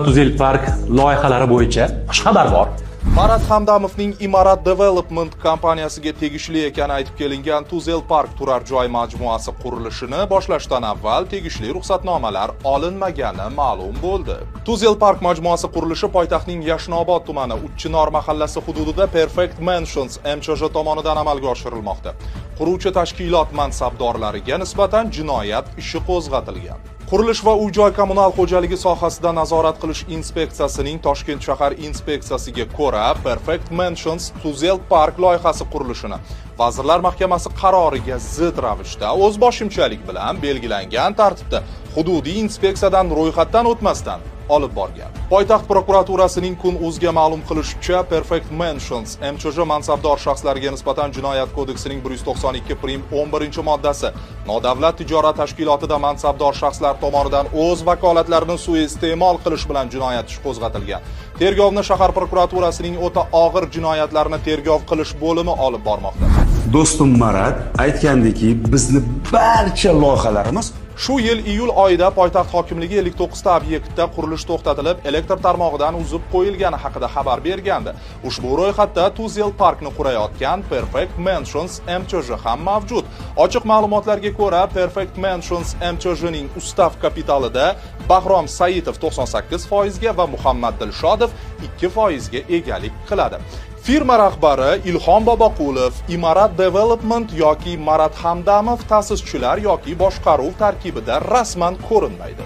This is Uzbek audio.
Tuzel Park loyihalari bo'yicha xushxabar bor. Marat Hamdamovning Imarat Development kompaniyasiga tegishli ekani aytib kelingan Tuzel Park turar joy majmuasi qurilishini boshlashdan avval tegishli ruxsatnomalar olinmagani ma'lum bo'ldi. Tuzel Park majmuasi qurilishi poytaxtning Yashnobod tumani Uchchinor mahallasi hududida Perfect Mansions MChJ tomonidan amalga oshirilmoqda. Quruvchi tashkilot mansabdorlariga nisbatan jinoyat ishi qo'zg'atilgan. Qurilish va uy-joy kommunal xo'jaligi sohasida nazorat qilish inspeksiyasining Toshkent shahar inspeksiyasiga ko'ra, Perfect Mansions Tuzel Park loyihasi qurilishini Vazirlar Mahkamasi qaroriga zid ravishda o'zboshimchalik bilan belgilangan tartibda hududiy inspeksiyadan ro'yxatdan o'tmasdan olib borgan. Poytaxt prokuraturasining Kun.uzga ma'lum qilishicha, Perfect Mansions MChJ mansabdor shaxslariga nisbatan Jinoyat kodeksining 192 prim 11-moddasi, nodavlat tijorat tashkilotida mansabdor shaxslar tomonidan o'z vakolatlarini suiiste'mol qilish bilan jinoyat ishi qo'zg'atilgan. Tergovni shahar prokuraturasining o'ta og'ir jinoyatlarni tergov qilish bo'limi olib bormoqda. Do'stim Marat aytgandiki, bizni barcha loyihalarimiz Shu yil iyul oyida poytaxt hokimligi 59 ta obyektda qurilish to'xtatilib, elektr tarmog'idan uzib qo'yilgani haqida xabar bergandi. Ushbu ro'yxatda Tuzel Parkni qurayotgan Perfect Mansions MChJ ham mavjud. Ochiq ma'lumotlarga ko'ra, Perfect Mansions MChJning ustav kapitalida Bahrom Saitov 98% ga va Muhammad Dilshodov 2% ga egalik qiladi. Firma rahbari Ilhom Boboqulov, Imarat Development yoki Marat Hamdamov ta'sischilar yoki boshqaruv tarkibida rasman ko'rinmaydi.